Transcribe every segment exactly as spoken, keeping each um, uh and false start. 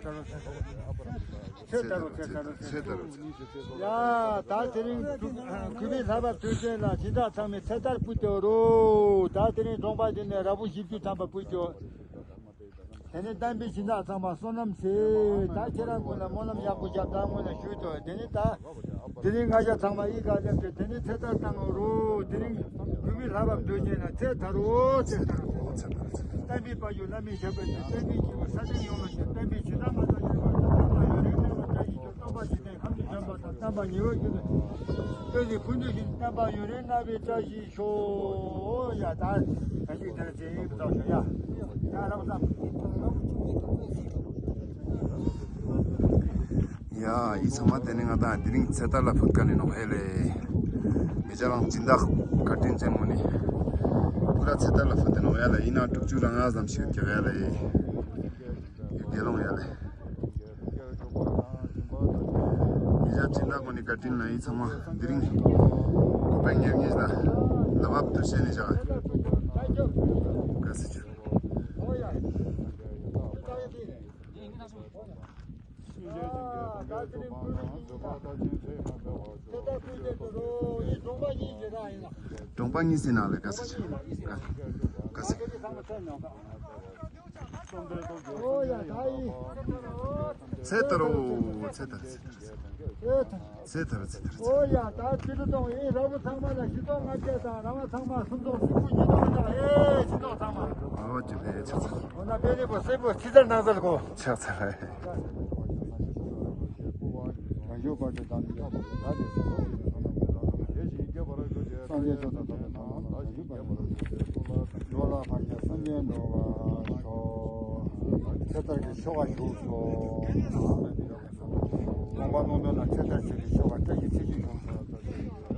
ཚེ་ད་རུང་ཚེ་ད་རུང་ཚེ་ད་རུང་ཚེ་ད་རུང་། ཡ། ད་དེ་རིང་གུས་པས་ལྷ་བབས་དུས་ཆེན་ལ་སྦྱིན་བདག་ཚང་མས་ཚེ་ཐར་ཕུལ་ཏེ་རོ། ད་དེ་རིང་གྲོང་པ་འདི་ནས་ར་ཕུང་བཞི་བཅུ་ཐམ་པ་ཕུལ་ཏེ། དེ་ནས་བསྟན་པའི་སྦྱིན་བདག་ཚང་མ་བསོད་ནམས་ཆེ། ད་ཁྱེད་རང་ཀུན་ལ་སྨོན་ལམ་ཡག་པོ་བརྒྱབ། ད་སྔོན་ལ་ཞུས་ཏོ། དེ་ནས་ད་དེ་རིང་ང་ཞ་ཚང་མ་ཡི་ག་སླེབས་ཏེ་དེ་ནས་ཚེ་ཐར་བཏང་ངོ་རོ། དེ་རིང་གུས་པས་ལྷ་བབས་དུས་ཆེན་ལ་ཚེ་ཐར་རོ། ཚེ་ཐར་རོ། བསྟན་པའི་དཔལ་འབྱོར་བླ་མེད་ཞབས་པད་ཀྱིས། བསྟན་པའི་སྐྱེས་བུ་ས་སྟེང་ཡོངས་ལ་ཁྱབ། བསྟན་པའི་སྦྱིན་བདག་མ་དག་ཡོད་པ་དང་། བསྟན་པ་ཡུན་རིང་གནས་པའི་བཀྲ་ཤིས་ཤོག། སྟོན་པ་འཇིག་རྟེན་ཁམས་ཀྱི་བྱོན་པ་དང་། བསྟན་པ་ཉི་འོད་གྱུར་ནས། བསྟན་པའི་ཕུན་ཚོགས་ཞིང་། བསྟན་པ་ཡུན་རིང་གནས་པའི་བཀྲ་ཤིས་ཤོག། ཡ། ད་ད་ཅིག་དེར་ཅིག་བཏང་ཤོག་ཡ། ཡ་རབ་བཟང་། ཡ། ཡི་ཚང་མ་དེ་ནི་ང་དང་དེ་རིང་ཚེ་ཐར་ལ་ཕུད་ཀ་ནི་ནོག་ཧེ་ལེ། མི་ཅག་རང་སྦྱིན་བདག་བཀའ་དྲིན་ཅན་མོ་ནི་པུ་ར་ཚེ་ཐར་ལ་ཕུད་དེ་ནོག་ཡ་ལེ། ཡིན་ན་དྲུག་ཅུ་རང་ང་ཙམ་ཞིག་རྒྱག་ཡ་ལེ། དགེ་སློང་ཡ་ལེ། ཉེ་ཆར་སྦྱིན་བདག་ཀུན་ནི་བཀའ་དྲིན་ལ་ཡི་ཚང་མ་དེ་རིང་ཁོ་པའི་ཉེར་གཉིས་ལ་ལ་བབ་ཏུ་བཤད་ནས་བཞག་ག་སི་ཆུ། གྲོང་པ་གཉིས་སི་ནང་ལ་དགའ་ས་ཆེ། དགའ་ས། ཚེ་ད་རུ། ཚེ་ད་རུ། ཚེ་ད་རུ། ཚེ་ད་རུ། ཚེ་ད་རུ། ཚེ་ད་རུ། ཨོ་ཡ། ད་སྤྱི་ལོ་སྟོང་ཨེ་ར་བ་ཚང་མ་ལ་བཞི་སྟོང་ལྔ་བརྒྱ་དང་ར་བ་ཚང་མ་སུམ་སྟོང་སུམ་ཅུ་ཉིས་སྟོང་དང་ཨེ་སྤྱི་ལོ་ཚང་མ། ཨོ་ཅི་ལེ་ཆགས་ཚར། ཨོ་ན་པེ་རི་པོ་སེ་པོ་ཆི་ཚར་ནང་ཚར་གོ། ཆགས་ཚར། སངས་རྒྱས་ཆོས་དང་ལྡན་པའི་ཐོག་མར་བྱང་ཆུབ་སེམས་དཔའི་འགྲོ་བ་ཤོག། ཚེ་ཐར་གྱི་ཆོ་ག་ཞུགས་སོ། དགོངས་པ་སློབ་དཔོན་ལ་ཚེ་ཐར་ཆོས་ཀྱི་ཆོ་ག་བཀྲ་ཤིས་ཚེ་མཆོག་ཞུགས་སོ།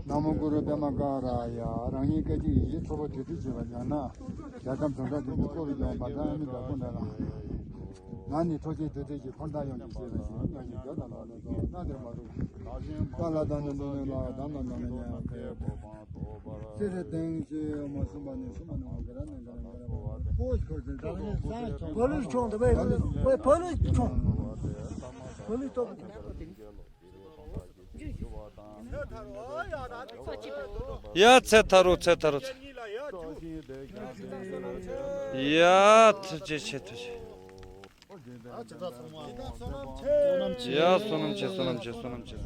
ན་མོ་གུ་རུ་པདྨ་ཀ་ར་ཡ། རང་ཉིད་སྐད་ཅིག་ཡིད་ཀྱིས་ཚོགས་པ་དེ་དུས་བྱེད་པ་ཡང་ན། ཞལ་གདམས་དོན་དག་དེ་ཉིད་ཀུན་ལ་ཡོངས་པ་དང་ཨ་མི་དྭགས་པོ་འདྲ་ལ། ང་ནི་འཕྲོག་བྱེད་འདོད་སྲེད་ཀྱི་འཁོར་མཐའ་ཡོངས་ཀྱི་ཞེས་པ་བཞིན་ང་ཞིག་རྒྱ་དང་ལ་ལ་དང་སྣ་དེར་མ་རུ། ཀ་ལ་དང་ནི་འདུག་ནི་ལ་དང་ལ་དང་ནི་ཉ་ཁའི་བོ། ཙི་རེ་དེང་ཞེས་མ་གསུངས་པ་ནི་གསུངས་པ་ནི་འོ་ག་ར་ནི་ག་ར་ག་ར་པོ་ཤོར་ཏེ་བདག་ཉིད་ས་ཆོག་བོ་ལུས་ཆུང་དུ་བས་བོ་ལུས་ཆུང་། བོ་ལུས་སྟོབས། ཡ་ཚེ་ཐར་རོ། ཚེ་ཐར་རོ། ཚེ། ཡ་ཐུགས་རྗེ་ཆེ། ཐུགས་རྗེ་ཆེ། ཡ་བསོད་ནམས་ཆེ། བསོད་ནམས་ཆེ། བསོད་ནམས་ཆེ། བསོད་ནམས་ཆེ།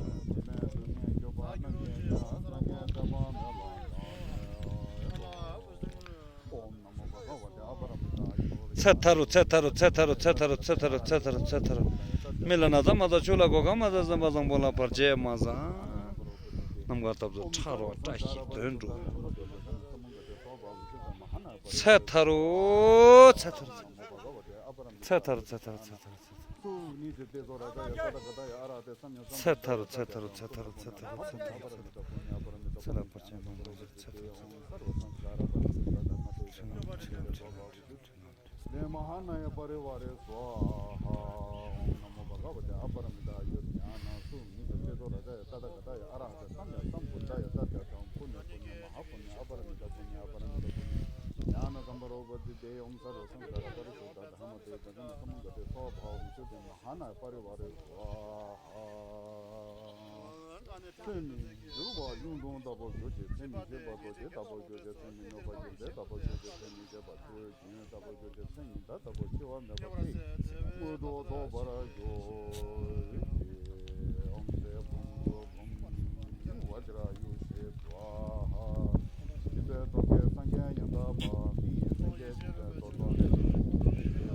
ཚེ་ཐར་རོ། ཚེ་ཐར་རོ། མི་ལ་ན་ཚ་མ་ཚ། ཆོས་ལ་གོ་སྐབས་མ་ཚ། སེམས་པ་བཟང་པོ་ལ་བར་ཆད་མ་བཟང་། རྣམ་དཀར་སྟོབས་སུ་ཁྲག་རོ་བཀྲ་ཤིས་དོན་འགྲུབ། ཚེ་ཐར་རོ། ཚེ་ཐར་རོ། ཚེ་ཐར་རོ། ཚེ་ཐར་རོ། ཚེ་ཐར་རོ། ཚེ་ཐར་རོ། ཚེ་ཐར་རོ། ཚེ་ལ་བར་ཆད་མ་མ་ཚེ་ཐར་རོ། ཚེ་ཐར་རོ། ཚེ་ཐར་རོ། ལས་མ་ཧཱ་ན་ཡ་པ་རི་ཝཱ་རེ་སྭཱ་ཧཱ། ཨོཾ་ན་མོ་བྷ་ག་ཝ་ཏེ་ཨ་པ་ར་མི་ཏཱ་ཡུ་ཛྙཱ་ན་སུ་མི་ཏ་ཏེ་ཛོ་རཱ་ཛ་ཡ་ཏ་ཐཱ་ག་ཏཱ་ཡ་ཨ་ར་ཧ་ཏེ་སམ་ཡ་སམ་བུདྡྷཱ་ཡ་ཏདྱ་ཐཱ། ཨོཾ་པུ་ཎྱེ་པུ་ཎྱེ་མ་ཧཱ་པུ་ཎྱེ་ཨ་པ་ར་མི་ཏཱ་པུ་ཎྱེ་ཨ་པ་ར་མི་ཏཱ་པུ་ཎྱེ་ཛྙཱ་ན་སམ་བྷ་རོ་པ་ཏི་ཏེ། ཨོཾ་སརྦ་སཾ་སྐཱ་ར་པ་རི་སུ་ཏ་དྷརྨ་ཏེ་ཛ་ཛ་ན་སམ་ག་ཏེ་སྭཱ་ཧཱ། ཨོཾ་ཤུདྡྷེ་མ་ཧཱ་ན་ཡ་པ་རི་ཝཱ་རེ་སྭཱ་ཧཱ། ཚེ་མི་འགྱུར་བ་གཡུང་དྲུང་ལྟ་བུར་གྱུར་ཅིག་ཚེ་མི་ཤེས་པ་རྡོ་རྗེ་ལྟ་བུར་གྱུར་ཅིག་ཚེ་མི་ནུབ་པ་རྒྱུ་འབྲས་ལྟ་བུར་གྱུར་ཅིག་ཚེ་མི་ཤེས་པ་ཆུ་རྒྱུན་ལྟ་བུར་གྱུར་ཅིག་ཚེ་ཉི་ཟླ་ལྟ་བུར་འཆི་བ་མེད་པ་ཚེ་དངོས་གྲུབ་ཐོབ་པར་གྱུར་ཅིག་ཨོཾ་ཏེ་བུམ་ཏུ་བུམ་བཛྲ་ཡུ་ཤེ་སྭཱ་ཧཱ། སྦྱིན་པའི་སྟོབས་ཀྱིས་སངས་རྒྱས་ཡང་དག་པ། མི་ཡི་སེམས་བསྐྱེད་སྦྱིན་པའི་སྟོབས་དང་ལྡན།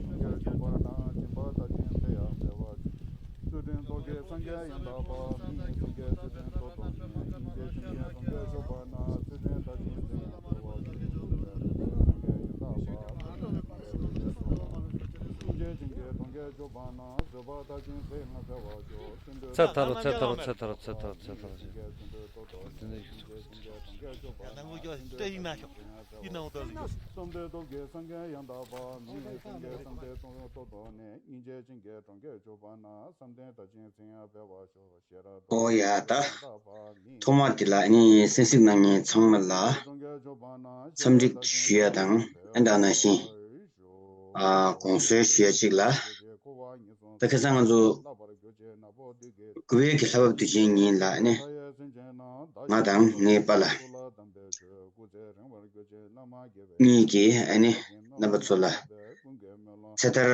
སངས་རྒྱས་འབྱོན་པ་ན་སྦྱིན་པ་ལྟ་ཅིང་དེ་ཡང་འཕེལ་བར་བྱེད། ཚུལ་ཁྲིམས་སྟོབས་ཀྱིས་སངས་རྒྱས་ཡང་དག་པ། མི་ཡི་སེམས་བསྐྱེད་ཚུལ་ཁྲིམས་སྟོབས་དང་ལྡན། སྙིང་རྗེ་ཆེན་པོས་གྲོང་ཁྱེར་བཅུ་པ་ན། ཚུལ་ཁྲིམས་ལྟ་ཅིང་དེ་ཡང་འཕེལ་བར་བྱེད། སངས་རྒྱས་ཡང་དག་པ། སྙིང་རྗེ་ཆེན་པོས་གྲོང་ཁྱེར་བཅུ་པ་ན། བཟོད་པ་ལྟ་ཅིང་དེ་ཡང་འཕེལ་བར་ཤོག་ཚེ་ཐར་རོ། ཚེ་ཐར་རོ། ཚེ་ཐར་རོ། ཚེ་ཐར་རོ། ཚེ་ཐར་རོ། སྟོབས་ཀྱིས་སངས་རྒྱས་ཡང་དག་པ། མི་ཡི་སེམས་བསྐྱེད་སྟོབས་དང་ལྡན། སྙིང་རྗེ་ཆེན་པོས་གྲོང་ཁྱེར་བཅུ་པ་ན། བསམ་གཏན་ལྟ་ཅིང་དེ་ཡང་འཕེལ་བར་ཤོག་ཨོ་ཡ། ད་ཐོག་མ་དེ་ལ་ནི་གསན་གཟིགས་གནང་མཁན་ཚང་མ་ལ་འཚམས་འདྲི་ཞུ་ཡ་དང་། ཨ་ད་ནང་བཞིན་ཨ་དགོངས་སེལ་ཞུ་ཡ་གཅིག་ལ། ད་ཁ་སང་ང་ཚོ་དགུ་པའི་གི་ལྷ་བབས་དུས་ཆེན་ཉིན་ལ་ནི་ང་དང་ངའི་པཱ་ལགས་གཉིས་ཀྱིས་ཨ་ནི་རྣམ་པ་ཚོ་ལ་ཚེ་ཐར་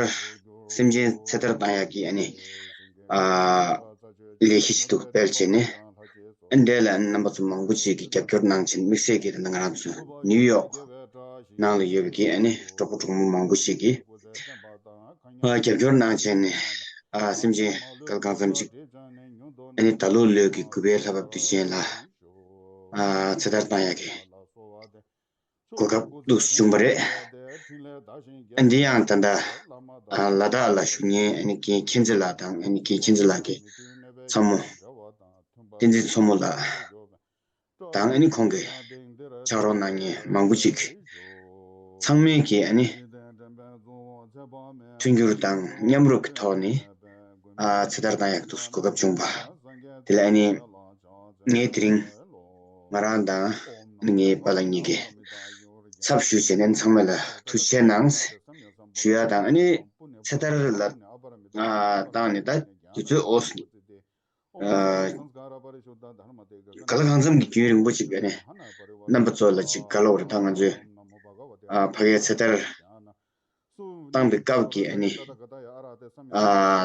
སེམས་ཅན་ཚེ་ཐར་བཏང་ཡག་གི་ཨ་ནི་ཨ་ལས་གཞི་ཞིག་ཏུ་སྤེལ་བྱས་ནས། ཨ་འདྲ་ལ་རྣམ་པ་ཚོ་མང་པོ་ཅིག་གིས་རྒྱབ་སྐྱོར་གནང་བྱས་ནས། དམིགས་བསལ་གྱིས་ད་ལྟ་ང་རང་ཚོ་ནིའུ་ཡོག་ནང་ལ་ཡོད་པའི་གི་ཨ་ནི་གྲོགས་པོ་གྲོགས་མོ་མང་པོ་ཞིག་གིས་ཨ་རྒྱབ་སྐྱོར་གནང་བྱས་ནས། ཨ་སེམས་ཅན་སྐལ་གང་འཚམ་ཅིག་ཨ་ནི་ད་ལོ་ལོའི་གི་དགུ་པའི་ལྷ་བབས་དུས་ཆེན་ལ་ཨ་ཚེ་ཐར་བཏང་ཡག་གི་གོ་སྐབས་འདུག་བྱུང་བ་རེད། འདི་ཡང་ད་ལྟ་ལ་དྭགས་ལ་བཞུགས་མཁན་ཨ་ནི་རྒན་མཁྱེན་བརྩེ་ལགས་དང་། ཨ་ནི་རྒན་མཁྱེན་བརྩེ་ལགས་ཀྱི་ཚ་མོ་བསྟན་འཛིན་མཚོ་མོ་ལགས་དང་། ཨ་ནི་ཁོང་གི་ཕྱག་རོགས་གནང་མཁན་མང་པོ་ཅིག་ཚང་མས་ཀྱིས་ཨ་ནི་མཐུན་འགྱུར་དང་མཉམ་རུབ་ཀྱི་ཐོག་ནས་ཨ་ཚེ་ཐར་བཏང་ཡག་ཏུ་གོ་སྐབས་བྱུང་བ་དེ་ལ་ཨ་ནི། ངས་དེ་རིང་ང་རང་དང་ངའི་པཱ་ལགས་གཉིས་ཀྱི་ཚབ་ཞུས་བྱས་ནས་ཚང་མ་ལ་ཐུགས་རྗེ་ཆེ་གནང་ཞུ་ཡ་དང་། ཨ་ནི་ཚེ་ཐར་ལ་བཏང་ནས་ད་དུས་ཚོད་འོ་ག་ལ་གང་འཚམ་གྱི་རྒྱུན་རིང་པོ་ཅིག་ཨ་ནི་ རྣམ་པ་ཚོ་ལ་ཅིག་ག་ལབ་རེད། ད་ང་ཚོས་ཨ་ཕ་གིའི་ཚེ་ཐར་བཏང་པའི་སྐབས་ཀྱི་ཨ་ནི་ཨ་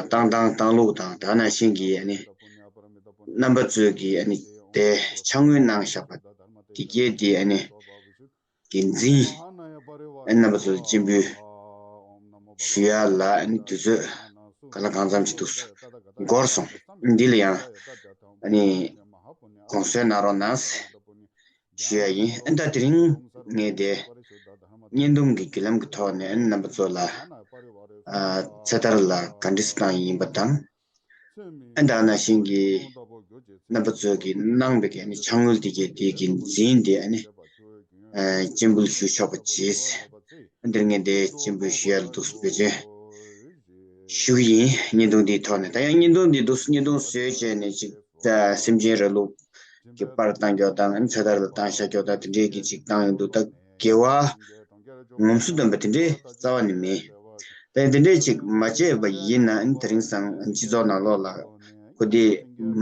བཏང་སྟངས་བཏང་ལུགས་དང་དེ་ནང་བཞིན་གྱི་ཨ་ནི་རྣམ་པ་ཚོས་ཀྱི་ཨ་ནི་དེ་ཕྱག་དངུལ་གནང་བཞག་པ་དེ་གས་དེ་ཨ་ནི་གི་འཛིན། ཨ་ནི་རྣམ་པ་ཚོ་ལ་སྤྱན་འབུལ་ཞུ་ཡ་ལ་ཨ་ནི་དུས་ཚོད་གང་ལ་གང་འཚམ་ཅིག་འདུག་འགོར་སོང་། འདི་ལ་ཡང་ཨ་ནི་དགོངས་སེལ་གནང་རོགས་གནང་ཞུ་ཡ་ཡིན། ཨ་ནི་ད་དེ་རིང་ངས་དེ་བརྙན་ཐུང་གི་བརྒྱུད་ལམ་གྱི་ཐོག་ནས་ཨ་ནི་རྣམ་པ་ཚོ་ལ་ཨ་ཚེ་ཐར་ལ་ག་འདྲ་སེ་བཏང་ཡིན་པ་དང་། ཨ་ནི་དེ་ནང་བཞིན་གྱི་རྣམ་པ་ཚོས་ཀྱི་གནང་བའི་གི་ཨ་ནི་ཕྱག་དངུལ་དེ་གས་དེ་གི་འཛིན་དེ་ཨ་ནི་ཨ་སྤྱན་འབུལ་ཞུ་ཆོག་པ་བྱས། ཨ་འདིར་ངས་དེ་སྤྱན་འབུལ་ཞུ་ཡ་ལ་འདུག་སེ་བེད་སྤྱོད་ཞུ་གི་ཡིན། བརྙན་ཐུང་འདིའི་ཐོག་ནས། ད་ཡང་བརྙན་ཐུང་འདི་འདུག་སེ་བརྙན་ཐུང་བཟོས་བྱས་ནས་ཅིག་ད་སེམས་ཅན་ར་ལུག་གི་པར་བཏང་རྒྱུ་དང་ཨ་ནི་ཚེ་ཐར་ལ་བཏང་བཞག་རྒྱུ་དང་དེ་འདྲས་ཀྱི་ཅིག་བཏང་ཡོང་དུས་ད་དགེ་བ་ངོམ་སོ་ལྡན་པ་དེ་འདྲའི་རྩ་བ་ནས་མེད། དེ་དེ་འདྲའི་ཅིག་མ་བྱས་པ་ཡིན་ན་ཨ་ནི་དེ་རིང་སང་སྤྱི་ཚོགས་ནང་ལོགས་ལ་ཁོ་དེ་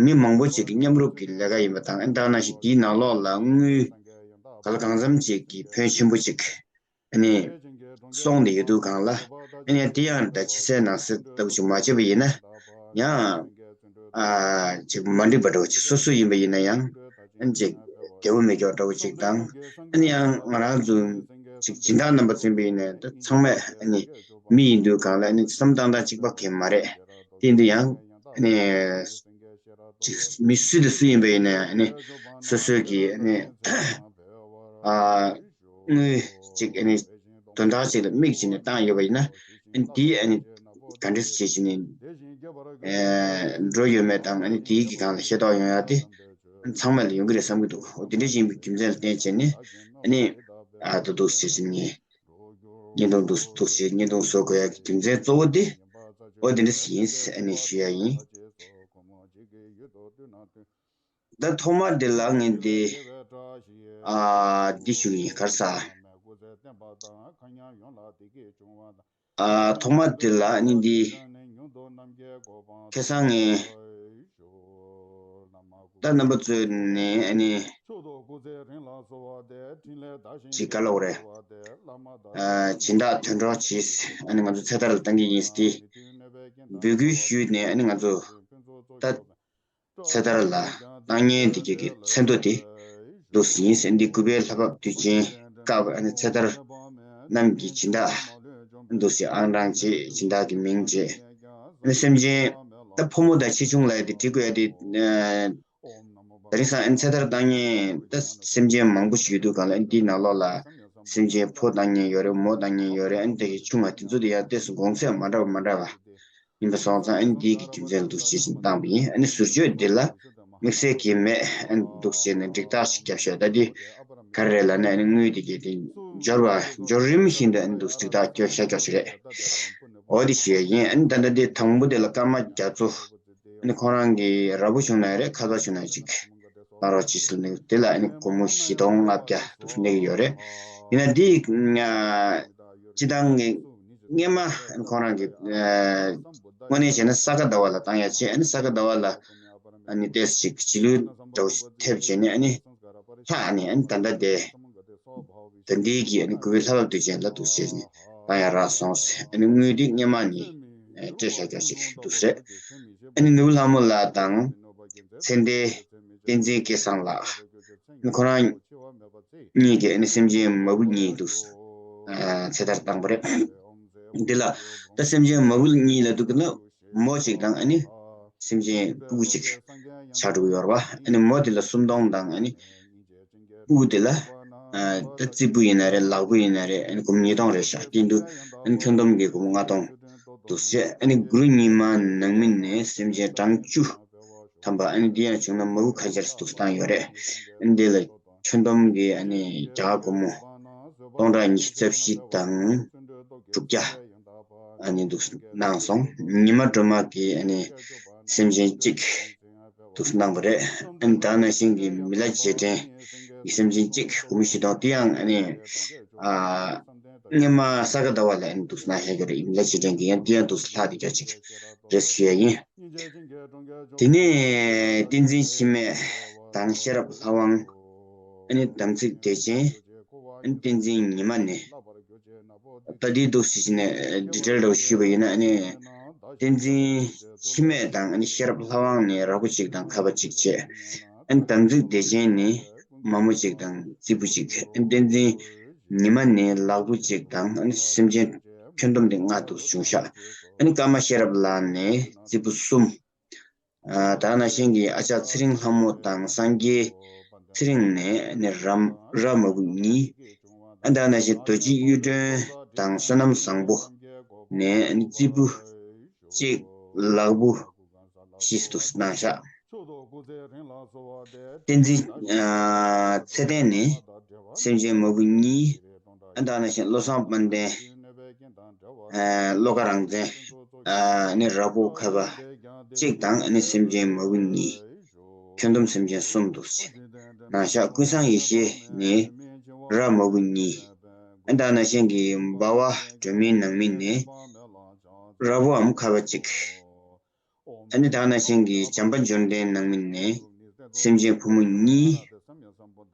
མི་མང་པོ་ཅིག་གི་མཉམ་རུབ་ཀྱི་ལས་ཀ་ཡིན་པ་དང་། ཨ་ནི་ད་ནང་བཞིན་དེའི་ནང་ལོགས་ལ་དངུལ་ག་ལ་གང་འཚམ་ཅིག་གི་ཕོན་ཆེན་པོ་ཅིག་ཨ་ནི་སོང་སྟེ་ཡོད་དུས་སྒང་ལ་ཨ་ནི་དེ་ཡང་ད་ཕྱི་གསལ་ནང་གསལ་ལྟ་བུ་ཅིག་མ་བྱས་པ་ཡིན་ན་ཡང་ཨ་ཅིག་མ་འགྲིག་པ་འདྲ་བོ་ཅིག་སོ་སོ་ཡིན་པ་ཡིན་ན་ཡང་ཨ་ནི་ཅིག་བདེ་བོ་མེད་ཀྱོག་འདྲ་བོ་ཅིག་དང་། ཨ་ནི་ཡང་ང་རང་ཚོ་ཅིག་སྦྱིན་བདག་རྣམ་པ་ཚོ་ཡིན་པ་ཡིན་ན་ད་ཚང་མས་ཨ་ནི་མི་ཡིན་དུས་སྒང་ལ་ཨ་ནི་བསམ་སྟངས་དང་གཅིག་པ་གང་ཡང་མ་རེད། དེ་ཡིན་དུས་ཡང་ཨ་ནི་ཅིག་མི་སུ་དང་སུ་ཡིན་པ་ཡིན་ན་ཨ་ནི་སོ་སོའི་གི་ཨ་ནི་ཨ་དངུལ་ཅིག་ཨ་ནི་དོན་དག་ཅིག་ལ་དམིགས་བྱས་ནས་བཏང་ཡོད་པ་ཡིན་ན་ཨ་ནི་དེ་ཨ་ནི་ག་འདྲ་སེ་བྱས་བྱས་ནས་ཨ་འགྲོ་ཡོད་མེད་དང་ཨ་ནི་དེའི་གི་སྒང་ལ་ཤེས་རྟོགས་ཡོང་ཡ་དེ་ཚང་མ་ལ་ཡོང་གི་རེད་བསམ་གྱི་འདུག་འོ་དེ་འདྲ་ཞིག་ཡིན་པའི་རྒྱུ་མཚན་ལ་བརྟེན་བྱས་ནས་ཨ་ནི་ཨ་ད་འདུག་སེ་བྱས་ནས་བརྙན་ཐུང་འདུག་འདུག་སེ་བརྙན་ཐུང་བཟོ་དགོས་ཡ་གི་རྒྱུ་མཚན་གཙོ་བོ་དེ་འོ་དེ་འདྲ་ཞིག་ཡིན་ཨ་ནི་ཞུ་ཡ་ཡིན། ད་ཐོག་མར་འདི་ལ་ངས་འདི་ཨ་འདི་ཞུ་ཡིན། ག་རེ་ཟ། ཨ་ཐོག་མ་དེ་ལ་ཨ་ནི་འདི་ཁ་སང་ངས་ད་རྣམ་པ་ཚོ་ནས་ཨ་ནི་ཅིག་ག་ལབ་དགོས་རེད། ཨ་སྦྱིན་བདག་དོན་གྲུབ་ཅེས་ཨ་ནི་ང་ཚོ་ཚེ་ཐར་ལ་བཏང་གི་ཡིན་ཟེར་ཏེ་འབོད་སྐུལ་ཞུས་ནས་ཨ་ནི་ང་ཚོ་ད་ཚེ་ཐར་ལ་བཏང་མཁན་དེ་གྱད་ཀྱི་མཚན་ཐོ་དེ་འདུག་སེ་ཡིན་ཟེར། འདི་སྐུ་པའི་ལྷ་བབས་དུས་ཆེན་སྐབས་ཨ་ནི་ཚེ་ཐར་རྣམས་ཀྱི་སྦྱིན་བདག་འདུག་སེ་ཨང་གྲངས་བྱས་སྦྱིན་བདག་གི་མིང་བྱས། ཨ་ནི་སེམས་ཅན་ད་ཕོ་མོ་དང་ཆེ་ཆུང་ལ་དེ་བྲི་དགོས་ཡ་དེ་ད་རིང་སང་ཨ་ནི་ཚེ་ཐར་བཏང་མཁན་ད་སེམས་ཅན་མང་པོ་ཞིག་ཡོད་དུས་སྒང་ལ་ཨ་ནི་འདིའི་ནང་ལོགས་ལ་སེམས་ཅན་ཕོ་བཏང་མཁན་ཡོད་རེད། མོ་བཏང་མཁན་ཡོད་རེད། ཨ་ནི་དེ་གི་ཆུང་བ་དེ་ཚོ་དེ་ཡང་ཏོག་ཙམ་གོང་ཚད་མ་འདྲ་བ་མ་འདྲ་བ། ཡིན་པ་སོང་ཙང་ཨ་ནི་འདི་གི་རྒྱུ་མཚན་ལ་འདུག་སེ་བྱས་ནས་བཏང་བ་ཡིན། ཨ་ནི་ཟུར་བརྗོད་འདི་ལ་དམིགས་བསལ་གྱི་མེད། ཨ་ནི་འདུག་སེ་བྱས་ནས་འགྲིག་རྟགས་ཤིག་བརྒྱབ་ཤག་ད་འདི་ག་རེ་རེད་ལབ་ན་ཨ་ནི་དངུལ་འདི་གས་དེ་འབྱོར་བ་འབྱོར་རིམ་བཞིན་དུ་ཨ་ནི་འདུག་སེ་འགྲིག་རྟགས་སྐྱོན་ཤ་སྐྱོག་ཞིག་རེད། འོ་དེ་ཞུ་ཡ་ཡིན། ཨ་ནི་ད་ལྟ་འདི་དང་པོ་དེ་ལ་སྐར་མ་རྒྱ་མཚོ་ཨ་ནི་ཁོང་རང་གི་ར་སྤུ་བྱུང་ན་རེད། ཁ་ཚ་བྱུང་ན་ཅིག་བཏང་རོགས་གྱིས་ཟེར་ནས་དེ་ལ་ཨ་ནི་སྒོར་མོ་བཞི་སྟོང་ལྔ་བརྒྱ་འདུག་སེ་གནང་གི་ཡོད་རེད། ཡིན་ན་འདི་སྤྱི་བཏང་གི་སྔོན་མ་ཁོང་རང་གི་ཨ་དངོས་གནས་བྱས་ན་ས་ག་ཟླ་བ་ལ་བཏང་ཡ་བྱས། ཨ་ནི་ས་ག་ཟླ་བ་ལ་ཨ་ནི་ཏོག་ཙམ་ཅིག་རྗེས་ལུས་འདྲ་བོ་ཞིག་ཐེབས་བྱས་ནས་ཨ་ནི་ལྷག་ཨ་ནི་ཨ་ནི་ད་ལྟ་དེ་ད་འདི་གི་ཨ་ནི་སྐུ་པའི་ལྷ་བབས་དུས་ཆེན་ལ་འདུག་སེ་བྱས་ནས་བཏང་ཡ་རག་སོང་ཟེར། ཨ་ནི་དངུལ་འདི་སྔོན་མ་ནས་ཨ་སྤྲད་བཞག་རྒྱུ་ཞིག་འདུག་སེ་རེད། ཨ་ནི་ནོར་བུ་ལྷ་མོ་ལགས་དང་ཚེ་འདས་བསྟན་འཛིན་སྐལ་བཟང་ལགས། ཨ་ནི་ཁོ་རང་གཉིས་ཀྱིས་ཨ་ནི་སེམས་ཅན་མ་བུ་གཉིས་འདུག་སེ་ཨ་ཚེ་ཐར་བཏང་པ་རེད། འདི་ལ་ད་སེམས་ཅན་མ་བུ་གཉིས་ལ་འདུག་གི་ན་མོ་གཅིག་དང་ཨ་ནི་སེམས་ཅན་སྤུ་གུ་གཅིག་ཆགས་འགྲོ་གི་ཡོད་རེད་པ། ཨ་ནི་མོ་དེ་ལ་སུམ་སྟོང་དང་ཨ་ནི་སྤུ་གུ་དེ་ལ་ཨ་ད་རྩིས་སྤུ་ཡིན་ན་རེད། ལག་སྤུ་ཡིན་ན་རེད། ཨ་ནི་སྒོར་མོ་ཉིས་སྟོང་རེད་ཤག་དེ་འདུག་ཨ་ནི་ཁྱོན་བསྡོམས་ཀྱི་སྒོར་མོ་ལྔ་སྟོང་འདུག་སེ། ཨ་ནི་གུ་རུ་ཉི་མ་ནང་མི་ནས་སེམས་ཅན་གྲངས་བཅུ་ཐམ་པ་ཨ་ནི་འདི་ཡང་བྱུང་ན་མ་བུ་ཁ་ཆར་འདུག་སེ་བཏང་ཡོད་རེད། ཨ་ནི་འདི་ལ་ཁྱོན་བསྡོམས་ཀྱི་ཨ་ནི་རྒྱ་གར་སྒོར་མོ་སྟོང་ཕྲག་ཉི་ཤུ་རྩ་བཞི་དང་དྲུག་བརྒྱ་ཨ་ནི་འདུག་གནང་སོང་། ཉི་མ་སྒྲོལ་མ་གིས་ཨ་ནི་སེམས་ཅན་གཅིག་འདུག་གནང་བ་རེད། ཨ་ནི་ད་ནང་བཞིན་གྱི་མི་ལ་རྗེས་དྲན་གྱི་སེམས་ཅན་གཅིག་སྒོར་མོ་བཞི་སྟོང་དེ་ཡང་ཨ་ནི་ཨ་སྔོན་མ་ས་ག་ཟླ་བ་ལ་ཨ་ནི་འདུག་གནང་ཡ་གི་རེད། མི་ལ་རྗེས་དྲན་གྱི་ཡང་དེ་ཡང་འདུག་ལྷག་དེ་རྒྱ་གཅིག་རེད་ཞུ་ཡ་ཡིན། དེ་ནས་བསྟན་འཛིན་འཆི་མེད་དང་ཤེས་རབ་ལྷ་དབང་ ཨ་ནི་དམ་ཚིག་བདེ་ཆེན། ཨ་ནི་བསྟན་འཛིན་ཉི་མ་ནས། ད་འདི་འདུག་ཟེར་ཞིག་ནས་ཌི་ཊེལ་འདྲ་བོ་ཞུས་པ་ཡིན་ན། ཨ་ནི་བསྟན་འཛིན་འཆི་མེད་དང་། ཨ་ནི་ཤེས་རབ་ལྷ་དབང་ནས་ར་སྤུ་གཅིག་དང་ཁ་བ་གཅིག་བྱས། ཨ་ནི་དམ་ཚིག་བདེ་ཆེན་ནས་མ་མོ་གཅིག་དང་རྩིས་སྤུ་གཅིག་ཨ་ནི་བསྟན་འཛིན་ཉི་མ་ནས་ལག་པུ་གཅིག་དང་། ཨ་ནི་སེམས་ཅན་ཁྱོན་བསྡོམས་དེ་ལྔ་འདུག་བྱུང་ཤག་ཨ་ནི་ཀརྨ་ཤེས་རབ་ལགས་ནས་རྩིས་སྤུ་གསུམ། ཨ་ད་ནང་བཞིན་གྱི་ཨ་ཅག་ཚེ་རིང་ལྷ་མོ་དང་སངས་རྒྱས་ཚེ་རིང་ནས་ནི་རམ་ར་མ་བུ་གཉིས། ཨ་ད་ནང་བཞིན་རྡོ་རྗེ་གཡུ་སྒྲོན་དང་བསོད་ནམས་བཟང་པོ་ནས་ནི་རྩིས་སྤུ་གཅིག་ལག་པུ་བཞི་འདུག་གནང་ཤག་བསྟན་འཛིན་ཨ་ཚེ་བརྟན་ནས་སེམས་ཅན་མ་བུ་གཉིས། ཨ་ད་ནང་བཞིན་བློ་བཟང་དཔལ་ལྡན་ཨ་བློ་དགའ་རང་བཙན་ཨ་ནི་ར་སྤུ་ཁ་བ་གཅིག་དང་། ཨ་ནི་སེམས་ཅན་མ་བུ་གཉིས། ཁྱོན་བསྡོམས་སེམས་ཅན་གསུམ་འདུག་ཟེར། ནང་ཤག་ཀུན་བཟང་ཡེ་ཤེས་ནས་ར་མ་བུ་གཉིས། ཨ་ད་ནང་བཞིན་གྱི་འབའ་བ་སྒྲོལ་མའི་ནང་མི་ནས་ར་སྤུའམ་ཁ་བ་གཅིག་ཨ་ནི་ད་ནང་བཞིན་གྱི་བྱམས་པ་འབྱོར་ལྡན་ནང་མི་ནས་སེམས་ཅན་ཕོ་མོ་གཉིས།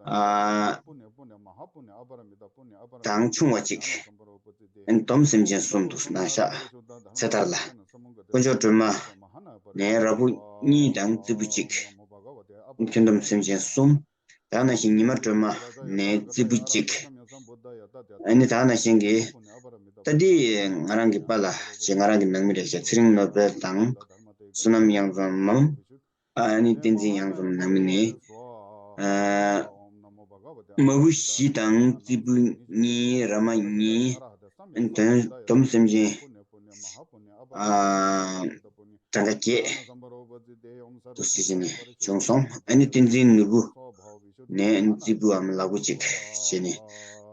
ཨ་དང་ཆུང་བ་གཅིག་ཨ་ནི་བསྡོམས་སེམས་ཅན་གསུམ་འདུག་ནང་ཤག་ཚེ་ཐར་ལ། དཀོན་མཆོག་སྒྲོལ་མ་ནས་ར་སྤུ་གཉིས་དང་རྩིས་སྤུ་གཅིག་ཁྱོན་བསྡོམས་སེམས་ཅན་གསུམ། ད་ནང་བཞིན་ཉི་མ་སྒྲོལ་མ་ནས་རྩིས་སྤུ་གཅིག་ཨ་ནི་ད་ནང་བཞིན་གྱི་ད་འདི་ང་རང་གི་པཱ་ལགས་ཀྱི་ང་རང་གི་ནང་མི་རེད་ཤག་ཚེ་རིང་ནོར་བུ་དང་བསོད་ནམས་གཡང་འཛོམས། ཨ་ནི་བསྟན་འཛིན་གཡང་འཛོམས་ནང་མི་ནས་ཨ་མ་བུ་བཞི་དང་རྩིས་སྤུ་གཉིས། ར་མ་གཉིས། ཨ་ནི་བསྡོམས་སེམས་ཅན་ཨ་གྲངས་ཀ་བརྒྱད་དུ་ཟེར་བྱས་ནས་བྱུང་སོང་། ཨ་ནི་བསྟན་འཛིན་ནོར་བུ་ནས་ཨ་ནི་རྩིས་སྤུའམ་ལག་པུ་གཅིག་བྱས་ནས།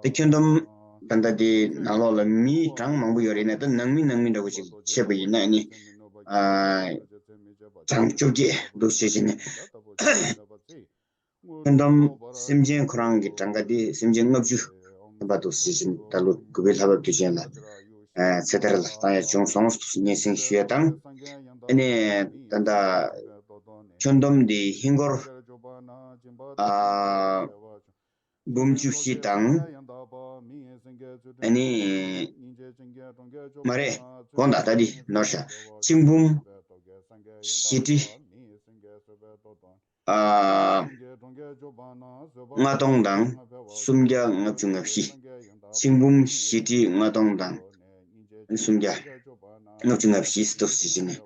ད་ཁྱོན་བསྡོམས་ད་ལྟ་དེ་ནང་ལོགས་ལ་མི་གྲངས་མང་པོ་ཡོད་རེད་ན། ད་ནང་མི་ནང་མི་འདྲ་པོ་ཅིག་ཕྱེ་བ་ཡིན་ན། ཨ་ནི་ཨ་གྲངས་བཅོ་བརྒྱད་འདུག་ཟེར་བྱས་ནས། ཁྱོན་བསྡོམས་སེམས་ཅན་ཁོ་རང་གི་གྲངས་ཀ་དེ་སེམས་ཅན་ལྔ་བཅུ་ཐམ་པ་འདུག་ཟེར་བཞིན། ད་ལོ་དགུ་པའི་ལྷ་བབས་དུས་ཆེན་ལ་ཚེ་ཐར་ལ་བཏང་ཡ་བྱུང་སོང་སྙན་སེང་ཞུ་ཡ་དང་། ཨ་ནི་ད་ལྟ་ཁྱོན་བསྡོམས་འདི་ཧིན་སྒོར་ཨ་འབུམ་བཅུ་བཞི་དང་། ཨ་ནི་མ་རེད། དགོངས་དག་ད་འདི་ནོར་ཤག་གཅིག་འབུམ་བཞི་ཁྲི་ཨ་ལྔ་སྟོང་དང་སུམ་བརྒྱ་ལྔ་བཅུ་ང་བཞི། གཅིག་འབུམ་བཞི་ཁྲི་ལྔ་སྟོང་དང་སུམ་བརྒྱ་ལྔ་བཅུ་ང་བཞི་འདུག་ཟེར་བྱས་ནས།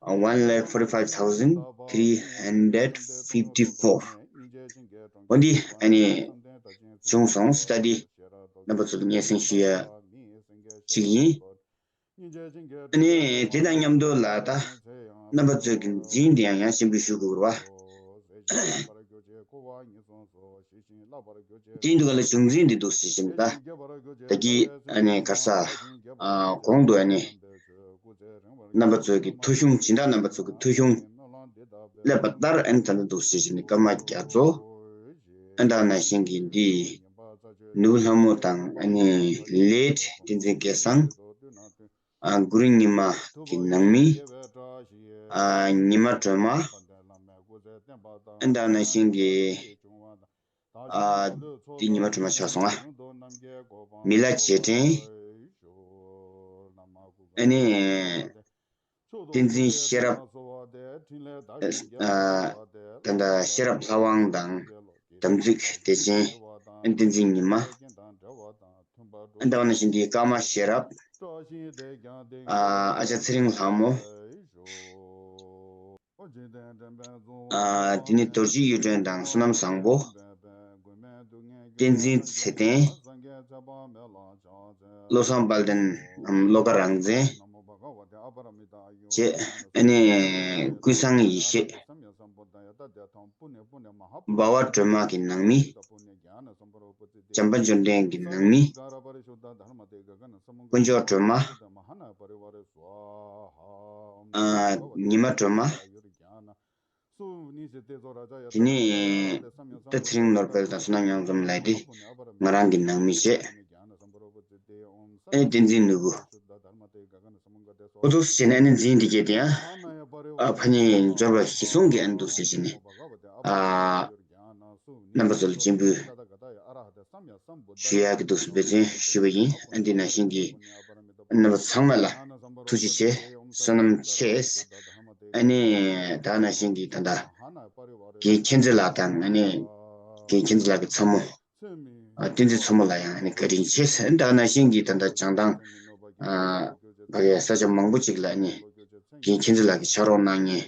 One lakh forty five thousand three hundred fifty four འོ་འདི་ཨ་ནི་བྱུང་སོང་། ད་འདི་རྣམ་པ་ཚོ་ལ་སྙན་སེང་ཞུ་ཡ་ཅིག་ཡིན། ཨ་ནི་དེ་དང་མཉམ་དུ་ལ་ད་རྣམ་པ་ཚོས་ཀྱི་འཛིན་དེ་ཡང་ཡང་ཞིབ་འཇུག་ཞུ་དགོས་རེད་བ། དེ་འདུག་ག་ལ་བྱུང་འཛིན་འདི་འདུག་ཟེར་བཞིན་ད། ད་གི་ཨ་ནི་ག་རེ་ཟ། ཨ་གོང་དུ་ཨ་ནི་རྣམ་པ་ཚོས་ཀྱི་ཐོ་གཞུང་། སྦྱིན་བདག་རྣམ་པ་ཚོས་ཀྱི་ཐོ་གཞུང་སླེབས་པ་ལྟར་ཨ་ནི་ད་ལྟ་འདུག་ཟེར་བཞིན་ནི་ཀརྨ་རྒྱ་མཚོ། ཨ་ད་ནང་བཞིན་གྱི་འདི་ནུབ་ལྷ་མོ་དང་། ཨ་ནི་ལེཊ་བསྟན་འཛིན་སྐལ་བཟང་། ཨ་གུ་རུ་ཉི་མ་གི་ནང་མི། ཨ་ཉི་མ་སྒྲོལ་མ། ཨ་ད་ནང་བཞིན་གྱི་ཨ་དེ་ཉི་མ་སྒྲོལ་མ་ཆགས་སོང་ང་། མི་ལ་རྗེས་དྲན། ཨ་ནི་བསྟན་འཛིན་ཤེས་རབ། ཨ་ད་ལྟ་ཤེས་རབ་ལྷ་དབང་དང་། དམ་ཚིག་བདེ་ཆེན། བསྟན་འཛིན་ཉི་མ། ཨ་ད་ནང་བཞིན་གྱི་ཀརྨ་ཤེས་རབ། ཨ་ཨ་ཅག་ཚེ་རིང་ལྷ་མོ། ཨ་དེ་ནི་རྡོ་རྗེ་གཡུ་སྒྲོན་དང་བསོད་ནམས་བཟང་པོ། བསྟན་འཛིན་ཚེ་བརྟན། བློ་བཟང་དཔལ་ལྡན་ནམ་བློ་དགའ་རང་བཙན་བཅས། ཨ་ནི་ཀུན་བཟང་ཡེ་ཤེས། འབའ་བ་སྒྲོལ་མ་གི་ནང་མི། བྱམས་པ་འབྱོར་ལྡན་གྱི་ནང་མི། དཀོན་མཆོག་སྒྲོལ་མ། ཨ་ཉི་མ་སྒྲོལ་མ། དེ་ནས་ད་ཚེ་རིང་ནོར་དཔལ་དང་བསོད་ནམས་གཡང་འཛོམས་ལགས་དེ་ང་རང་གི་ནང་མི་བྱས། ཨེ་བསྟན་འཛིན་ནོར་བུ། ཨོ་འདུག་སེ་བྱས་ནས་ཨ་ནི་འཛིན་འདི་གས་དེ་ཡང་ཨ་ཕ་ཉིད་འབྱོར་པ་གཞི་བཟུང་གི་ཨ་ནི་འདུག་སེ་བྱས་ནས་ཨ། རྣམ་པ་ཚོ་ལ་སྤྱན་འབུལ་ཞུ་ཡག་གི་འདུག་འབད་བརྩོན་ཞུས་པ་ཡིན། ཨ་འདི་ནང་བཞིན་གྱི་རྣམ་པ་ཚང་མ་ལ་ཐུགས་རྗེ་ཆེ། བསོད་ནམས་ཆེ། ཨ་ནི་ད་ནང་བཞིན་གྱི་ད་ལྟ་རྒན་མཁྱེན་བརྩེ་ལགས་དང་། ཨ་ནི་རྒན་མཁྱེན་བརྩེ་ལགས་ཀྱི་ཚ་མོ་ཨ་བསྟན་འཛིན་མཚོ་མོ་ལ་ཡང་ཨ་ནི་བཀའ་དྲིན་ཆེ། ཨ་ནི་ད་ནང་བཞིན་གྱི་ད་ལྟ་བྱང་ཐང་ཨ་ཕ་གིའི་ས་ཆ་མང་པོ་ཅིག་ལ་ཨ་ནི་རྒན་མཁྱེན་བརྩེ་ལགས་ཀྱི་ཕྱག་རོགས་གནང་མཁན་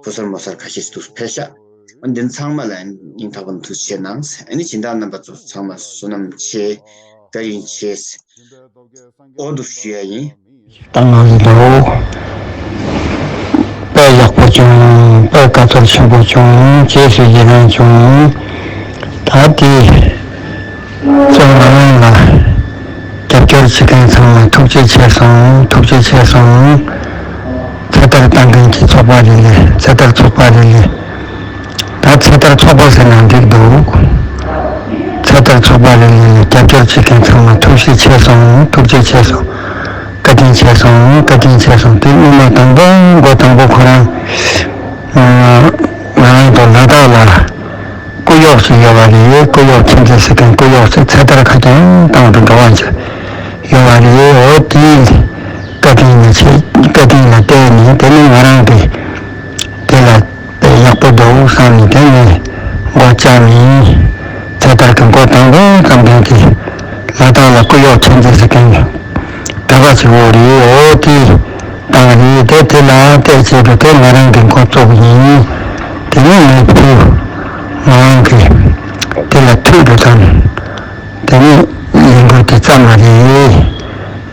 ཕོ་གསར་མོ་གསར་ཁ་ཤས་ཤིག་ཏུ་ཕེབས་ཤག་འདི་ཚང་མ་ལ་སྙིང་ཐག་པ་ནས་ཐུགས་རྗེ་ཆེ་གནང་། ཨ་ནི་སྦྱིན་བདག་རྣམ་པ་ཚོ་ཚང་མ་བསོད་ནམས་ཆེ། བཀའ་དྲིན་ཆེ། འོ་འདུག་ཞུ་ཡ་ཡིན། ད་ང་ཡི་ལོ། དཔེ་ཡག་པོ་བྱུང་། དཔེ་དགའ་ཚོར་ཆེན་པོ་བྱུང་། རྗེས་སུ་ཡི་རང་བྱུང་། ད་དེ། ཚང་མ་ལ་རྒྱབ་སྐྱོར་བྱེད་མཁན་ཚང་མ་ཐུགས་རྗེ་ཆེ་སོང་། ཐུགས་རྗེ་ཆེ་སོང་། ཚེ་ཐར་བཏང་མཁན་གྱི་ཚོགས་པ་རེ་ལས། ཚེ་ཐར་ཚོགས་པ་རེ་ལས། ད་ཚེ་ཐར་ཚོགས་པ་ཟེར་ན་འགྲིག་འདུག་ཚེ་ཐར་ཚོགས་པ་རེ་ལས་རྒྱབ་སྐྱོར་བྱེད་མཁན་ཚང་མ་ཐུགས་རྗེ་ཆེ་སོང་། ཐུགས་རྗེ་ཆེ་སོང་། བཀའ་དྲིན་ཆེ་སོང་། བཀའ་དྲིན་ཆེ་སོང་། དེ་སྔོན་མ་དང་པོ་མགོ་དང་པོ་ཁོ་རང་ང་རང་ཚོ་ལ་དྭགས་ལ། སྐུ་གཡོག་ཅིག་ཡོད་པ་རེད། སྐུ་གཡོག་ཁྱིམ་མཚེས་ཟེར་མཁན་སྐུ་གཡོག་ཅིག་ཚེ་ཐར་ཁ་རྐྱང་བཏང་དུ་འགྲོ་བ་ཅིག་ཡོད་པ་རེད། འོ་དེའི་བཀའ་དྲིན་ལ་ཆེ། བཀའ་དྲིན་ལ་བརྟེན་ནས་དེ་ནི་ང་རང་གི་དེ་ལ་དཔེ་ཡག་པོ་འདུག་བསམ་ནས་དེ་ནས་མགོ་བཅག་ནས་ཚེ་ཐར་གྱི་མགོ་དང་པོ་བརྩམས་མཁན་གྱི་ལ་དྭགས་ལ་སྐུ་གཡོག་ཁྱིམ་མཚེས་ཟེར་མཁན་གྱི་གྲྭ་པ་ཅིག་འོ་རེད། འོ་དེ་བཏང་རེད། དེ་དེ་ལ་བལྟས་བྱས་འགྲོ་དེ་ང་རང་གི་འགོ་བཙུགས་ཡིན། དེ་ནས་ངའི་བུ་ང་རང་གི་དེ་ལ་ཐུག་འགྲོ་དང་། དེ་ནས་ལས་འགུལ་དེ་བརྩམས་པ་རེད།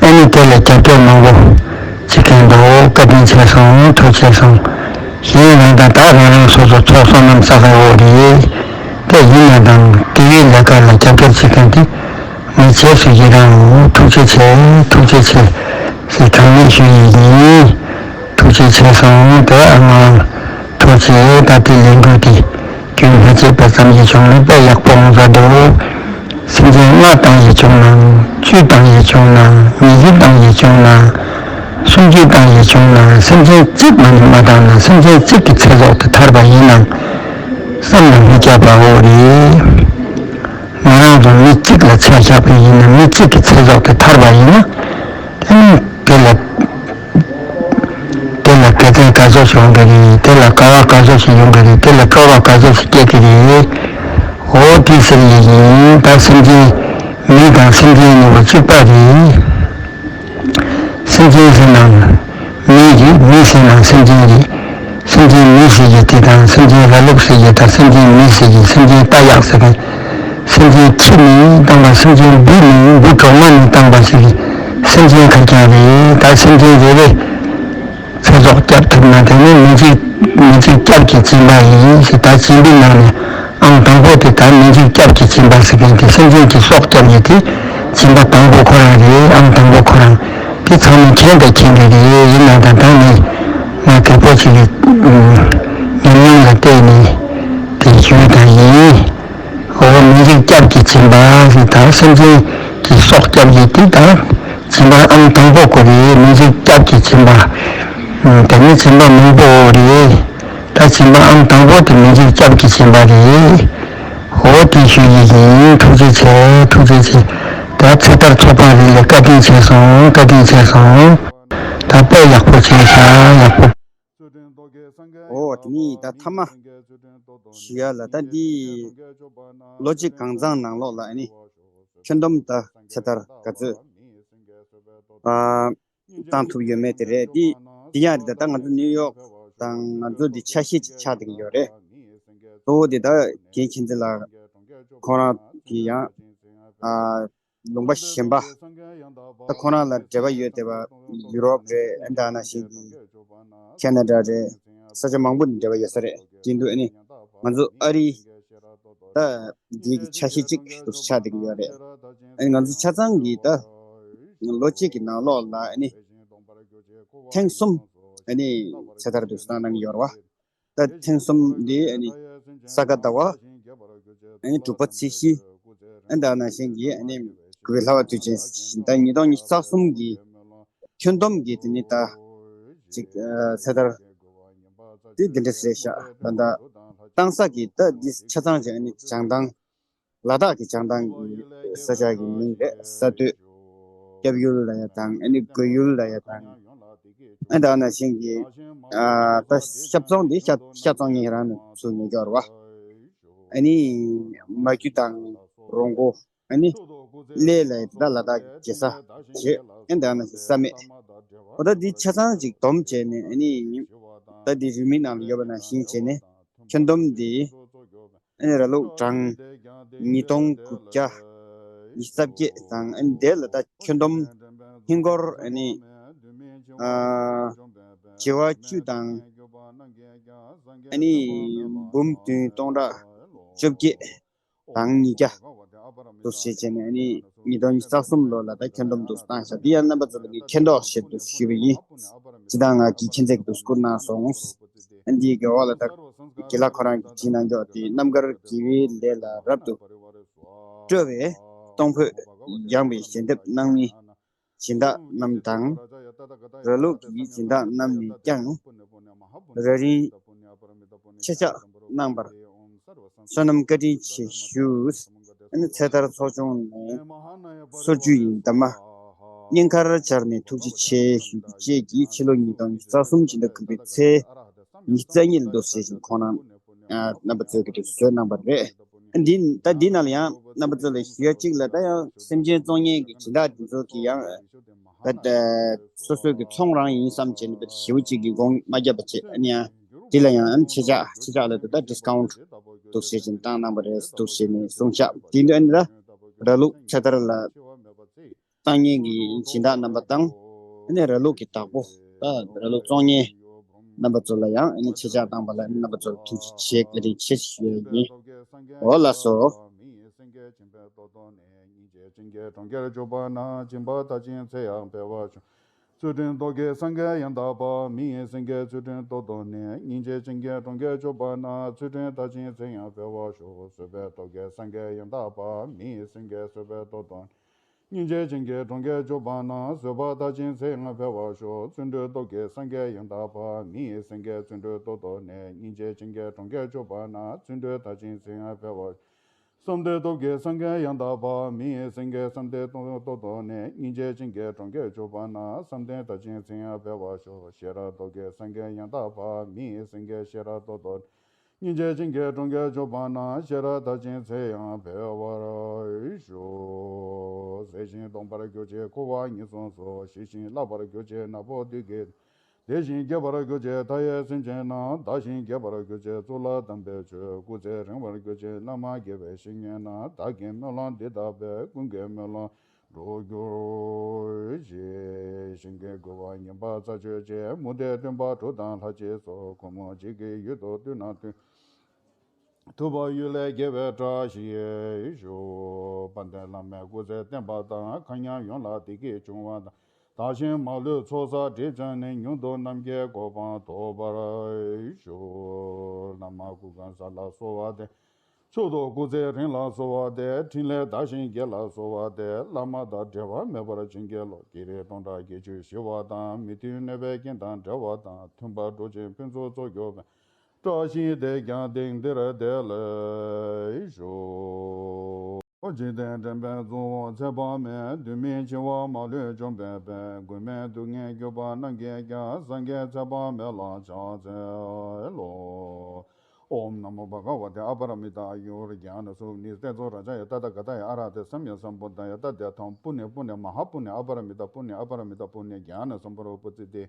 ཨ་ནི་དེ་ལ་རྒྱབ་སྐྱོར་མང་པོ་བྱེད་མཁན་འདུག་བཀའ་དྲིན་ཆེ་སོང་། ཐུགས་རྗེ་ཆེ་སོང་། གཞན་རང་དང་ད་རང་རང་སོ་སོ་ཚོགས་བསོད་ནམས་བསགས་པའི་འོག་རེད། དེ་ཡིན་ན་དང་དེ་བས་ལས་ཀ་ལ་རྒྱབ་སྐྱོར་བྱེད་མཁན་དེ། ངས་རྗེས་སུ་ཡི་རང་ངོ་། ཐུགས་རྗེ་ཆེ། ཐུགས་རྗེ་ཆེ་ཞེས་གྲངས་མེད་ཞུ་ཡི་ཡིན། ཐུགས་རྗེ་ཆེ་སོང་། དེ་ཨ་མ། ཐུགས་རྗེ། ད་ལྟའི་ལས་འགུལ་འདི་རྒྱུན་མ་ཆད་པ་ཙམ་ཞིག་བྱུང་ན་དཔེ་ཡག་པོ་ཡོང་ས་འདུག་སེམས་ཅན་ལྔ་བཏང་ཡི་བྱུང་ན། བཅུ་བཏང་ཡི་བྱུང་ན། ཉི་ཤུ་བཏང་ཡི་བྱུང་ན། སུམ་ཅུ་བཏང་ཡི་བྱུང་ན། སེམས་ཅན་གཅིག་མ་ནི་མ་བཏང་ན་སེམས་ཅན་གཅིག་གི་ཚེ་སྲོག་དེ་ཐར་པ་ཡིན་ནམ་བསམ་ན་མི་ཁྱབ་པ་འོ་རེད། ང་རང་ཚོ་མི་གཅིག་ལ་ཆ་བཞག་པ་ཡིན་ན། མི་གཅིག་གི་ཚེ་སྲོག་དེ་ཐར་པ་ཡིན་ན། དེ་ནི་དེ་ལ་དེ་ལ་དགེ་མཚན་ག་ཚོད་ཞིག་ཡོང་གི་རེད། དེ་ལ་དགའ་བ་ག་ཚོད་ཞིག་ཡོང་གི་རེད། དེ་ལ་སྤྲོ་བ་ག་ཚོད་ཞིག་སྐྱེ་གི་རེད། འོ་དེ་ཟེར་ཡི་ཡིན། ད་སེམས་ཅན་མི་དང་སེམས་ཅན་གཉིས་པོ་གཅིག་པ་རེད། སེམས་ཅན་ཟེར་ན་མི་རེད། མི་ཟེར་ན་སེམས་ཅན་རེད། སེམས་ཅན་མི་ཟེར་གྱི་དེ་དང་། སེམས་ཅན་ར་ལུག་ཟེར་གྱི་དང་། སེམས་ཅན་མི་ཟེར་གྱི། སེམས་ཅན་རྟ་གཡག་ཟེར་གྱི། སེམས་ཅན་ཁྱི་ནི་བཏང་པ། སེམས་ཅན་འབུ་ནི། འབུ་གྲོག་མ་ནི་བཏང་པ་ཟེར་གྱི། སེམས་ཅན་ཁ་རྐྱང་རེད། ད་སེམས་ཅན་རེ་རེ་ཚེ་སྲོག་བསྐྱབ་ཐུབ་ན་དེ་ནི་མི་འཇིགས། མི་འཇིགས་སྐྱབས་ཀྱི་སྦྱིན་པ་ཡིན་ཟེར། ད་སྦྱིན་པའི་ནང་ནས་ཨང་དང་པོ་དེ་ད་མི་འཇིགས་སྐྱབས་ཀྱི་སྦྱིན་པ་ཟེར་མཁན་དེ། སེམས་ཅན་གྱི་སྲོག་སྐྱབས་ཡས་དེ་སྦྱིན་པ་དང་པོ་ཁོ་རང་རེད། ཨང་དང་པོ་ཁོ་རང་། དེ་ཚང་མས་མཁྱེན་དང་མཁྱེན་གྱི་རེད། ཡིན་ན་ད་ད་ནི་ང་རྒད་པོ་ཅིག་གི་ཉམས་མྱོང་ལ་བལྟས་ནས་དེ་ཞུས་དང་ཡིན། འོ་མི་འཇིགས་སྐྱབས་ཀྱི་སྦྱིན་པ་ཟེར། ད་སེམས་ཅན་གྱི་སྲོག་སྐྱབས་ཡས་དེ་ད་སྦྱིན་པ་ཨང་དང་པོ་ཁོ་རེད། མི་འཇིགས་སྐྱབས་ཀྱི་སྦྱིན་པ། དེ་ནི་སྦྱིན་པ་མང་པོ་རེད། ད་སྦྱིན་པ་ཨང་དང་པོ་དེ་མི་འཇིགས་སྐྱབས་ཀྱི་སྦྱིན་པ་རེད། འོ་དེ་ཞུ་ཡི་ཡིན། ཐུགས་རྗེ་ཆེ། ཐུགས་རྗེ་ཆེ། ད་ཚེ་ཐར་ཚོགས་པ་རེ་ལ་བཀའ་དྲིན་ཆེ་སོང་། བཀའ་དྲིན་ཆེ་སོང་། ད་དཔེ་ཡག་པོ་བྱས་ཤག་ཡག་པོ། འོ་དེ་ནི་ད་མཐའ་མ་ཞུ་ཡ་ལ། ད་འདི་ལོ་གཅིག་གང་ཚང་ནང་ལོགས་ལ་ཨ་ནི་ཁྱོན་བསྡོམས་ད་ཚེ་ཐར་ག་ཚོད་ཨ་བཏང་ཐུབ་ཡོད་མེད་དེ་རེད། དེ་དེ་ཡང་རེད། ད་ད་ང་ཚོ་ནིའུ་ཡོག་དང་ང་ཚོ་འདི་ཆ་ཤས་ཅིག་ཆགས་བསྡད་ཀྱི་ཡོད་རེད། གཙོ་བོ་དེ་ད་རྒན་མཁྱེན་བརྩེ་ལགས་ཁོང་རང་གི་ཡང་ཨ་ལུང་པ་གཞན་པ་ད་ཁོང་རང་ལ་འབྲེལ་བ་ཡོད་བསྡད་པ་ཡུ་རོབ་རེད། ཨ་ད་ནང་བཞིན་གྱི་ཁེ་ན་ཌ་རེད། ས་ཆ་མང་པོ་ནས་འབྲེལ་བ་ཡོད་ས་རེད། དེ་འདུག་ཨ་ནི་ང་ཚོ་ཨ་རི་ད་འདི་གི་ཆ་ཤས་གཅིག་ཏུ་ཆགས་བསྡད་ཀྱི་ཡོད་རེད། ཨ་ནི་ང་ཚོ་ཆ་ཚང་གི་ད་ལོ་གཅིག་གི་ནང་ལོགས་ལ་ཨ་ནི་ཐེངས་གསུམ་ཨ་ནི་ཚེ་ཐར་དུ་བཏང་གནང་གི་ཡོད་རེད་བ། ད་ཐེངས་གསུམ་འདི་ཨ་ནི་ས་ག་ཟླ་བ་ཨ་ནི་དྲུག་པ་ཚེས་བཞི། ཨ་ད་ནང་བཞིན་གྱི་ཨ་ནི་དགུ་པའི་ལྷ་བ་དུས་ཆེན་ཟེར་བཞིན། ད་ཉིས་སྟོང་ཉི་ཤུ་རྩ་གསུམ་གྱི་ཁྱོན་བསྡོམས་ཀྱི་དེ་ནི་ད་ཅིག་ཚེ་ཐར་དེ་འདི་འདྲ་ཟེར་ཤག་ད་ད་ བཏང་ས་གི་ད་འདི་ཆ་ཚང་ཅིག་ཨ་ནི་བྱང་ཐང་། ལ་དྭགས་ཀྱི་བྱང་ཐང་གི་ས་ཆ་གི་མིང་རེད། ས་སྟོད། སྐྱབས་ཡུལ་ལ་ཡ་དང་ཨ་ནི་དགོས་ཡུལ་ལ་ཡ་དང་། ཨ་ད་ནང་བཞིན་གྱི་ཨ་ད་ཤ་བཙོང་འདི་ཤ་ཤ་བཙོང་མཁན་རང་ནས་ཚུར་ཉོ་རྒྱུ་རེད་བ། ཨ་ནི་མ་རྒྱུ་དང་རོང་པོ། ཨ་ནི་གླེ་ལ་ཡ་ད་ལ་དྭགས་ཀྱི་རྒྱལ་ས་བྱེད། ཨ་ད་ནང་བཞིན་ས་སྨད། འོ་ད་འདི་ཆ་ཚང་ཅིག་སྡོམ་བྱས་ནས་ཨ་ནི་ད་འདི་རུས་མིང་ནང་ལ་ཡོད་པ་ནང་བཞིན་བྱས་ནས་ཁྱོན་བསྡོམས་འདི། ཨ་ནི་ར་ལུག་གྲངས་ཉིས་སྟོང་དགུ་བརྒྱ་ཉི་ཤུ་རྩ་བརྒྱད་དང་ཨ་ནི་དེ་ལ་ད་ཁྱོན་བསྡོམས་ཧིན་སྒོར་ཨ་ནི་ཨ་བྱེ་བ་བཅུ་དང་ཨ་ནི་འབུམ་བདུན་སྟོང་ཕྲག་བཅོ་བརྒྱད་དང་ཉིས་བརྒྱ་འདུག་ཞེས་བྱས་ནས་ཨ་ནི་ཉིས་སྟོང་ཉི་ཤུ་རྩ་གསུམ་ལོ་ལ་ད་ཁྱོན་བསྡོམས་འདུག་བཏང་ཤག་འདི་ཡང་རྣམ་པ་ཚོ་ལ་ངས་མཁྱེན་རྟོགས་ཞེས་འདུག་ཞུས་པ་ཡིན། སྤྱིར་བཏང་ང་གིས་མཁྱེན་ཚད་ཀྱི་འདུག་བསྐུར་གནང་སོང་། ཨ་འདིའི་རྒྱལ་བ་ལ་ད་དགེ་ལགས་ཁོ་རང་གིས་བྲིས་གནང་ཀྱོག་དེ་རྣམ་དཀར་དགེ་བའི་ལས་ལ་རབ་ཏུ་སྤྲོ་བས་གཏོང་ཕོད་ཡངས་པའི་ཞལ་འདེབས་གནང་མི་སྦྱིན་བདག་རྣམས་དང་། ར་ལུག་གི་སྦྱིན་བདག་རྣམས་ནས་ཀྱང་ར་རིན་ཆེ་བཞག་གནང་བར་བསོད་ནམས་བཀའ་དྲིན་ཆེ་ཞུ། ཨ་ནི་ཚེ་ཐར་ཚོགས་ཆུང་ནས་སོར་བཅུ་ཡི་འདབ་མ་སྙིང་ཁར་སྦྱར་ནས་ཐུགས་རྗེ་ཆེ་ཞུ་རྒྱུ་བཅས་ཀྱིས་ཕྱི་ལོ་ཉིས་སྟོང་ཉི་ཤུ་རྩ་གསུམ་སྤྱི་ཟླ་དགུ་པའི་ཚེས་ཉི་ཤུ་རྩ་གཉིས་ལ་འདུག་ཟེར་ཞིང་ཁོང་རྣམས་རྣམ་པ་ཚོས་ཀྱི་དུ་བཟོས་གནང་བ་རེད། འདི་ད་འདི་ནང་ལ་ཡང་རྣམ་པ་ཚོ་ལ་ཞུ་ཡ་གཅིག་ལ་ད་ཡང་སེམས་ཅན་བཙོང་མཁན་གྱི་སྦྱིན་བདག་འདི་ཚོ་གི་ཡང་ད་སོ་སོའི་གི་ཚོང་རང་ཡིན་བསམ་བྱས་ནས་ཞེ་པོ་གཅིག་གི་དགོངས་མ་བརྒྱབ་པ་བྱས། ཨ་ནི་ཡང་འདི་ལ་ཡང་ཨ་ནི་ཆེ་ཆག་ཆེ་ཆག་ལ་ད་ད་ཌི་སི་ཀའུན་ཊི་འདུག་ཟེར་ཞིང་བཏང་གནང་བ་རེད་འདུག་ཟེར་ནས་གསུངས་ཤག་དེ་འདྲ་ཨ་ནི་ད་ར་ལུག་ཚེ་ཐར་ལ་བཏང་མཁན་གྱི་སྦྱིན་བདག་རྣམ་པ་དང་། ཨ་ནི་ར་ལུག་གི་བདག་པོ་ད་ར་ལུག་བཙོང་མཁན་རྣམ་པ་ཚོ་ལ་ཡང་ཨ་ནི་ཆེ་ཆག་བཏང་བ་ལ་ཨ་ནི་རྣམ་པ་ཚོར་ཐུགས་རྗེ་ཆེ་བཀའ་དྲིན་ཆེ་ཞུ་ཡ་ཡིན། འོ་ལགས་སོ། སྙིང་རྗེ་ཅན་གྱི་གྲོང་ཁྱེར་འཇུག་པ་ན། སྦྱིན་པ་མཐར་ཕྱིན་ཚེ་ཡང་འཕེལ་བར་ཤོག་ཚུལ་ཁྲིམས་རྡོ་རྗེ་སངས་རྒྱས་ཡང་དག་པ། མི་ཡི་སེང་གེ་ཚུལ་ཁྲིམས་སྟོབས་དང་ལྡན། སྙིང་རྗེ་ཅན་གྱི་གྲོང་ཁྱེར་འཇུག་པ་ན། ཚུལ་ཁྲིམས་མཐར་ཕྱིན་ཚེ་ཡང་འཕེལ་བར་ཤོག་བཟོད་པའི་རྡོ་རྗེ་སངས་རྒྱས་ཡང་དག་པ། མི་ཡི་སེང་གེ་བཟོད་པའི་སྟོབས་དང་ལྡན། སྙིང་རྗེ་ཅན་གྱི་གྲོང་ཁྱེར་འཇུག་པ་ན། བཟོད་པ་མཐར་ཕྱིན་ཚེ་ཡང་འཕེལ་བར་ཤོག་བརྩོན་འགྲུས་རྡོ་རྗེ་སངས་རྒྱས་ཡང་དག་པ། མི་ཡི་སེང་གེ་བརྩོན་འགྲུས་སྟོབས་དང་ལྡན། སྙིང་རྗེ་ཅན་གྱི་གྲོང་ཁྱེར་འཇུག་པ་ན། བརྩོན་འགྲུས་མཐར་ཕྱིན་ཚེ་ཡང་འཕེལ་བར་ཤོག་བསམ་གཏན་རྡོ་རྗེ་སངས་རྒྱས་ཡང་དག་པ། མི་ཡི་སེང་གེ་བསམ་གཏན་སྟོབས་དང་ལྡན། སྙིང་རྗེ་ཅན་གྱི་གྲོང་ཁྱེར་འཇུག་པ་ན། བསམ་གཏན་མཐར་ཕྱིན་ཚེ་ཡང་འཕེལ་བར་ཤོག་ཤེས་རབ་རྡོ་རྗེ་སངས་རྒྱས་ཡང་དག་པ། མི་ཡི་སེང་གེ་ཤེས་རབ་སྟོབས་དང་ལྡན། སྙིང་རྗེ་ཅན་གྱི་གྲོང་ཁྱེར་འཇུག་པ་ན། ཤེས་རབ་མཐར་ཕྱིན་ཚེ་ཡང་འཕེལ་བར་ཤོག་ཟད་ཞིང་སྟོང་པར་གྱུར་ཅིང་འཁོར་བ་ཉེར་འཚོ་སོགས། ཞི་ཞིང་སླ་བར་གྱུར་ཅིང་ནག་པོ་བདུད་ཀྱི། བདེ་ཞིང་རྒྱས་པར་གྱུར་ཅིང་མཐའ་ཡས་སེམས་ཅན་རྣམས། དག་ཞིང་རྒྱས་པར་གྱུར་ཅིང་གཙུག་ལག་དམ་པའི་ཆོས། སྐུ་ཚེ་རིང་བར་གྱུར་ཅིང་བླ་མ་དགེ་བའི་བཤེས་གཉེན་རྣམས། བདག་གི་སྨོན་ལམ་འདི་དག་པས། ཀུན་གྱི་སྨོན་ལམ་འགྲུབ་གྱུར་ཅིག་ཞིང་གི་རྒོལ་བ་ངན་པ་རྩད་གཅོད་ཅིང་། མུ་སྟེགས་སྟོན་པ་གྲུབ་དང་ལྷ་བཅས་སོགས། ཁོ་མོ་བརྗིད་ཀྱི་ཡུལ་དུ་བཏུད་ན་བཏུད། ཐུབ་པ་གཡུལ་ལས་རྒྱལ་བའི་བཀྲ་ཤིས་ཤོག་དཔལ་ལྡན་བླ་མའི་སྐུ་ཚེ་བརྟན་པ་དང་། མཁའ་མཉམ་ཡོངས་ལ་བདེ་སྐྱིད་འབྱུང་བ་དང་། དག་ཞིང་མ་ལུས་ཚོགས་བསགས་སྒྲིབ་སྦྱངས་ནས། མྱུར་དུ་རྣམ་མཁྱེན་གོ་འཕང་ཐོབ་པར་ཤོག་བླ་མ་སྐུ་མཁར་བཟང་ལ་གསོལ་བ་འདེབས། མཆོག་ཏུ་སྐུ་ཚེ་རིང་ལ་གསོལ་བ་འདེབས། ཕྲིན་ལས་དག་ཞིང་རྒྱས་ལ་གསོལ་བ་འདེབས། བླ་མ་དང་འབྲེལ་བ་མེད་པར་བྱིན་གྱིས་རློབས། བགེགས་རིགས་སྟོང་ཕྲག་བརྒྱད་ཅུ་ཞི་བ་དང་། མི་མཐུན་གནོད་པའི་རྐྱེན་དང་བྲལ་བ་དང་། མཐུན་པར་འགྲོགས་ཤིང་ཕུན་སུམ་ཚོགས་གྱུར་པའི། བཀྲ་ཤིས་དེས་ཀྱང་དེང་འདིར་བདེ་ལེགས་ཤོག་འཇིག་རྟེན་འདྲེན་པའི་གཙོ་བོ་ཚེ་དཔག་མེད། གདོན་མི་འཆི་བ་མ་ལུས་འཇོམས་པའི་དཔལ། མགོན་མེད་སྡུག་བསྔལ་སྐྱོབ་པ་རྣམས་ཀྱིས་ཀྱང་། སངས་རྒྱས་ཚེ་དཔག་མེད་ལ་ཕྱག་འཚལ་ལོ། ཨོཾ་ན་མོ་བྷ་ག་ཝ་ཏེ་ཨ་པ་ར་མི་ཏ་ཨ་ཡུར་ཛྙཱ་ན་སུ་ནི་ཏེ་ཛོ་རཱ་ཛཱ་ཡ་ཏ་ཐཱ་ག་ཏཱ་ཡ་ཨ་ར་ཧ་ཏེ་སམ་ཡ་སམ་བུདྡྷཱ་ཡ། ཏདྱ་ཐཱ་པུ་ཎེ་པུ་ཎེ་མ་ཧཱ་པུ་ཎེ་ཨ་པ་ར་མི་ཏ་པུ་ཎེ་ཨ་པ་ར་མི་ཏ་པུ་ཎེ་ཛྙཱ་ན་སམ་བྷ་རོ་པུ་ཙི་ཏེ།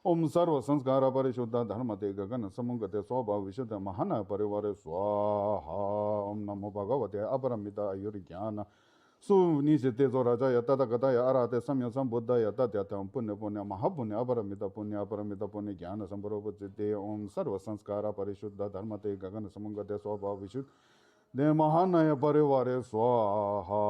ཨོཾ་སརྦ་སཾསྐཱ་ར་པ་རི་ཤུདྡྷ་དྷརྨ་ཏེ་ག་ག་ན་ས་མུདྒ་ཏེ་སྭ་བྷཱ་ཝི་ཤུདྡྷ་མ་ཧཱ་ན་ཡ་པ་རི་ཝཱ་རེ་སྭཱ་ཧཱ། ཨོཾ་ན་མོ་བྷ་ག་ཝ་ཏེ་ཨ་པ་ར་མི་ཏ་ཨ་ཡུར་ཛྙཱ་ན་སུ་ནི་སི་ཏེ་ཛོ་རཱ་ཛཱ་ཡ་ཏ་ཐཱ་ག་ཏཱ་ཡ་ཨ་ར་ཧ་ཏེ་སམ་ཡ་སམ་བུདྡྷཱ་ཡ། ཏདྱ་ཐཱ་པུ་ཎེ་པུ་ཎེ་མ་ཧཱ་པུ་ཎེ་ཨ་པ་ར་མི་ཏ་པུ་ཎེ་ཨ་པ་ར་མི་ཏ་པུ་ཎེ་ཛྙཱ་ན་སམ་བྷ་རོ་པུ་ཙི་ཏེ། ཨོཾ་སརྦ་སཾསྐཱ་ར་པ་རི་ཤུདྡྷ་དྷརྨ་ཏེ་ག་ག་ན་ས་མུདྒ་ཏེ་སྭ་བྷཱ་ཝི་ཤུདྡྷ་དེ་མ་ཧཱ་ན་ཡ་པ་རི་ཝཱ་རེ་སྭཱ་ཧཱ།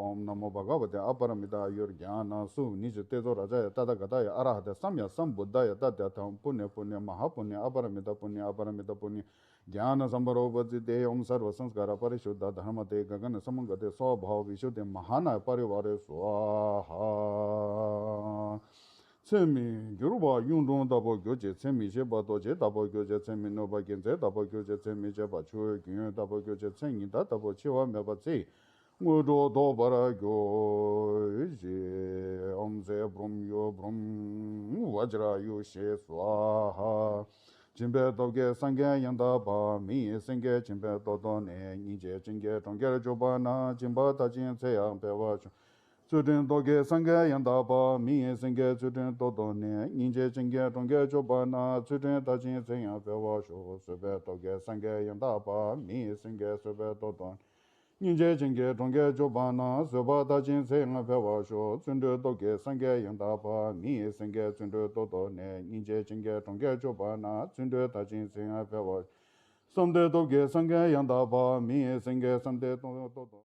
ཨོཾ་ན་མོ་བྷ་ག་ཝ་ཏེ་ཨ་པ་ར་མི་ཏ་ཨ་ཡུར་ཛྙཱ་ན་སུ་ནི་སི་ཏེ་ཛོ་རཱ་ཛཱ་ཡ་ཏ་ཐཱ་ག་ཏཱ་ཡ་ཨ་ར་ཧ་ཏེ་སམ་ཡ་སམ་བུདྡྷཱ་ཡ། ཏདྱ་ཐཱ་པུ་ཎེ་པུ་ཎེ་མ་ཧཱ་པུ་ཎེ་ཨ་པ་ར་མི་ཏ་པུ་ཎེ་ཨ་པ་ར་མི་ཏ་པུ་ཎེ་ཛྙཱ་ན་སམ་བྷ་རོ་པུ་ཙི་ཏེ། ཨོཾ་སརྦ་སཾསྐཱ་ར་པ་རི་ཤུདྡྷ་དྷརྨ་ཏེ་ག་ག་ན་ས་མུདྒ་ཏེ་སྭ་བྷཱ་ཝི་ཤུདྡྷ་མ་ཧཱ་ན་ཡ་པ་རི་ཝཱ་རེ་སྭཱ་ཧཱ། ཚེ་མི་འགྱུར་བ་གཡུང་དྲུང་ལྟ་བུར་གྱུར་ཅིག། ཚེ་མི་ཤེས་པ་རྡོ་རྗེ་ལྟ་བུར་གྱུར་ཅིག། ཚེ་མི་གནོད་པ་ཀུན་རྫོབ་ལྟ་བུར་གྱུར་ཅིག། ཚེ་མི་བརྗེད་པ་ཆུ་བོའི་རྒྱུན་ལྟ་བུར་གྱུར་ཅིག། ཚེ་ཉི་ཟླ་ལྟ་བུར་འཆི་བ་མེད་པ་ཅིག། དངོས་གྲུབ་ཐོབ་པར་གྱུར་ཅིག། ཨོཾ་ཟས་བུམ་ཡུ་བུམ་བཛྲ་ཡེ་ཤེས་སྭཱ་ཧཱ། སྦྱིན་པའི་སྟོབས་ཀྱིས་སངས་རྒྱས་ཡང་དག་པ། མི་ཡི་སེང་གེ་སྦྱིན་པའི་སྟོབས་བཟུང་ནས། སྙིང་རྗེ་ཅན་གྱིས་གྲོང་ཁྱེར་སྤྱོད་པ་ན། སྦྱིན་པ་མཐར་ཕྱིན་ཚེ་ཡང་འཕེལ་བར་ཤོག། ཚུལ་ཁྲིམས་སྟོབས་ཀྱིས་སངས་རྒྱས་ཡང་དག་པ། མི་ཡི་སེང་གེ་ཚུལ་ཁྲིམས་སྟོབས་བཟུང་ནས། སྙིང་རྗེ་ཅན་གྱིས་གྲོང་ཁྱེར་སྤྱོད་པ་ན། ཚུལ་ཁྲིམས་མཐར་ཕྱིན་ཚེ་ཡང་འཕེལ་བར་ཤོག། བཟོད་པའི་སྟོབས་ཀྱིས་སངས་རྒྱས་ཡང་དག་པ། མི་ཡི་སེང་གེ་བཟོད་པའི་སྟོབས་བཟུང་ནས། སྙིང་རྗེ་ཅན་གྱིས་གྲོང་ཁྱེར་སྤྱོད་པ་ན། བཟོད་པ་མཐར་ཕྱིན་ཚེ་ཡང་འཕེལ་བར་ཤོག། བརྩོན་འགྲུས་སྟོབས་ཀྱིས་སངས་རྒྱས་ཡང་དག་པ། མི་ཡི་སེང་གེ་བརྩོན་འགྲུས་སྟོབས་བཟུང་ནས། སྙིང་རྗེ་ཅན་གྱིས་གྲོང་ཁྱེར་སྤྱོད་པ་ན། བརྩོན་འགྲུས་མཐར་ཕྱིན་ཚེ་ཡང་འཕེལ་བར་ཤོག། བསམ་གཏན་སྟོབས་ཀྱིས་སངས་རྒྱས་ཡང་དག་པ། མི་ཡི་སེང་གེ་བསམ་གཏན་སྟོབས་བཟུང་།